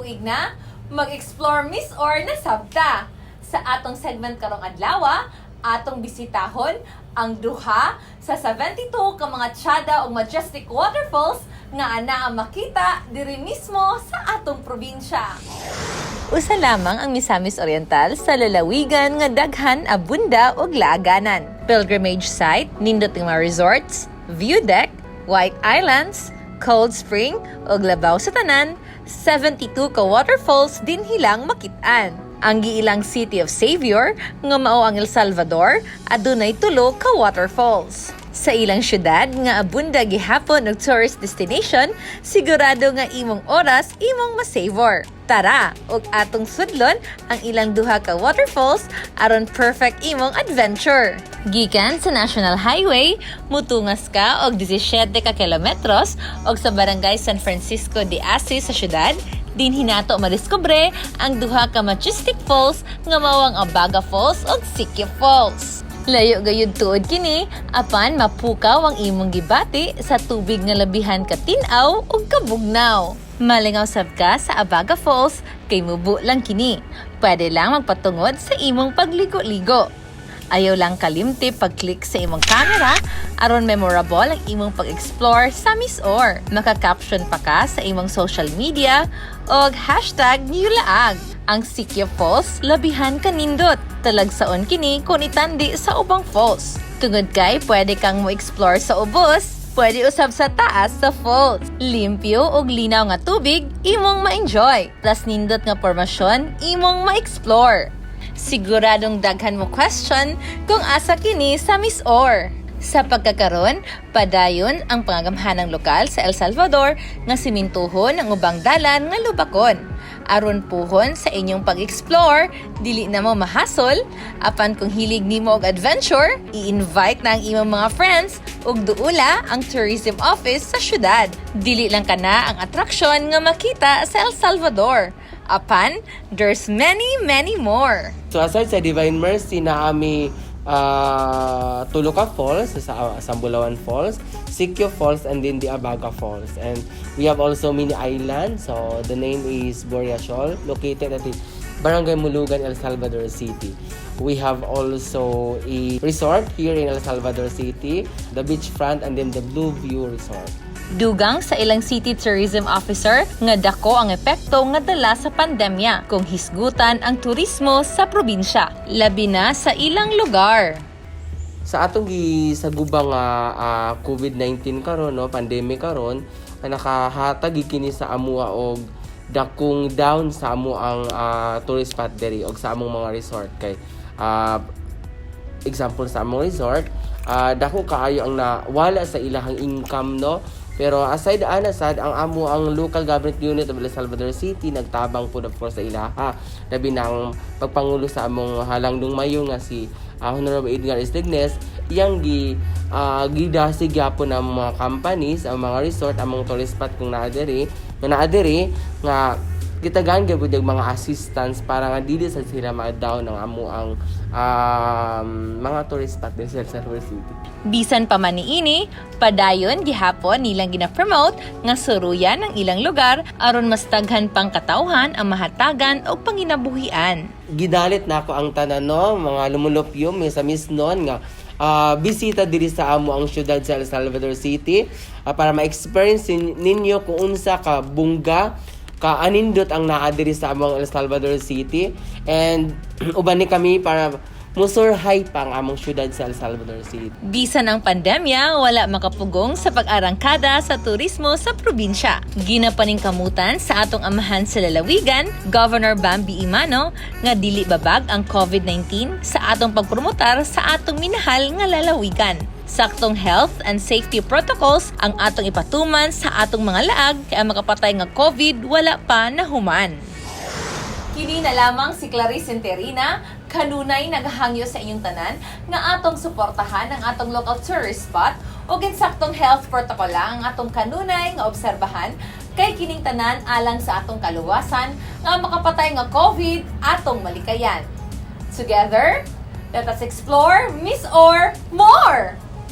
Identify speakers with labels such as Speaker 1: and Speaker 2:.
Speaker 1: Tuig na, mag-explore MisOr na sabta. Sa atong segment karong adlaw, atong bisitahon ang duha sa 72 ka mga tsada o majestic waterfalls nga anaa makita diri mismo sa atong probinsya. Usa lamang ang Misamis Oriental sa lalawigan nga daghan abunda og laaganan. Pilgrimage site, nindot nga mga resorts, view deck, White Islands, Cold Spring ug labaw sa tanan, 72 ka waterfalls dinhi lang makit-an. Ang giilang City of Savior nga mao ang El Salvador adunay tulo ka waterfalls. Sa ilang syudad nga abunda gihapon og tourist destination, sigurado nga imong oras imong masavor. Tara, ug atong sudlon ang ilang duha ka waterfalls aron perfect imong adventure. Gikan sa National Highway, mutungas ka og 17 ka kilometros og sa Barangay San Francisco de Asis sa syudad, dinhi nato madiskubre ang duha ka majestic falls nga mao ang Abaga Falls ug Siquio Falls. Layo gayud tuod kini apan mapukaw ang imong gibati sa tubig nga labihan ka tin-aw ug kabugnaw. Malingaw sab ka sa Abaga Falls kay mubo lang kini. Pwede lang magpatungod sa imong pagligo-ligo. Ayaw lang kalimti pag-click sa imong camera aron memorable ang imong pag-explore sa MisOr. Maka-caption pa ka sa imong social media og #NewLaag. Ang Siquio Falls labihan kanindot. Talagsaon kini kung itandi sa ubang falls. Tungod kay pwede kang mo explore sa ubos, pwede usab sa taas sa falls. Limpyo ug linaw nga tubig imong ma-enjoy. Plus nindot nga formasyon imong ma-explore. Siguradong daghan mo question kung asa kini sa MisOr. Sa pagkakaron, padayon ang pangagamhanang lokal sa El Salvador nga simintuhon ang ubang dalan nga lubakon. Aron puhon sa inyong pag-explore, dili na mo mahasol, apan kung hilig nimo og adventure, i-invite na ang imong mga friends ug duula ang tourism office sa syudad. Dili lang kana ang atraksyon nga makita sa El Salvador. Apan, there's many, many more.
Speaker 2: So aside sa Divine Mercy naa mi Tuluca Falls sa Sambulawan Falls, Siquio Falls, and then the Abaga Falls. And we have also mini island. So the name is Boria Shoal, located at the Barangay Molugan, El Salvador City. We have also a resort here in El Salvador City, the beachfront, and then the Blue View Resort.
Speaker 1: Dugang sa ilang city tourism officer nga dako ang epekto nga dala sa pandemya kung hisgutan ang turismo sa probinsya, labi na sa ilang lugar.
Speaker 2: Sa atong gisaguba nga COVID-19 karon, no, pandemic karon, ang nakahatag gyud kini sa amua og dakong down sa amo ang tourist spot diri og sa among mga resort kay example sa among resort, dako kaayo ang nawala sa ilahang income, no. Pero aside ana sad, ang amo ang local government unit of El Salvador City nagtabang pud, of course, sa ilaha, labi na ang pagpangulo sa among halangdong mayor nga si Honorable Edgar Estignes, iyang gidasig gyapon ang mga companies, ang mga resort, among tourist spot kung naa diri nga naa diri nga gitagaan gyud og mga assistance para nga dili sa sila ma-down ang amo ang mga tourist spot din sa El Salvador City.
Speaker 1: Bisan pa man niini, padayon gihapon nilang gina-promote nga suruyan ang ilang lugar aron mas daghan pang katawhan ang mahatagan og panginabuhian.
Speaker 2: Gidalit nako ang tanan, no, mga lumulupyo Misamisnon nga bisita diri sa amo ang syudad sa El Salvador City para ma-experience ninyo kung unsa ka bungga ka anindot ang naa diri sa among El Salvador City and uban ni kami para musurhay pa ang among syudad sa El Salvador City.
Speaker 1: Bisan ang pandemya, wala makapugong sa pag-arangkada sa turismo sa probinsya. Ginapaningkamutan sa atong amahan sa lalawigan, Governor Bambi Emano, nga dili babag ang COVID-19 sa atong pagpromotar sa atong minahal nga lalawigan. Saktong health and safety protocols ang atong ipatuman sa atong mga laag kaya makapatay nga COVID wala pa nahuman. Kini na lamang si Clarice Enterina, kanunay naghangyo sa inyong tanan nga atong suportahan ang atong local tourist spot ug insaktong health protocol lang ang atong kanunay nga obserbahan kay kining tanan alang sa atong kaluwasan nga makapatay nga COVID atong malikayan. Together, let us explore MisOr more!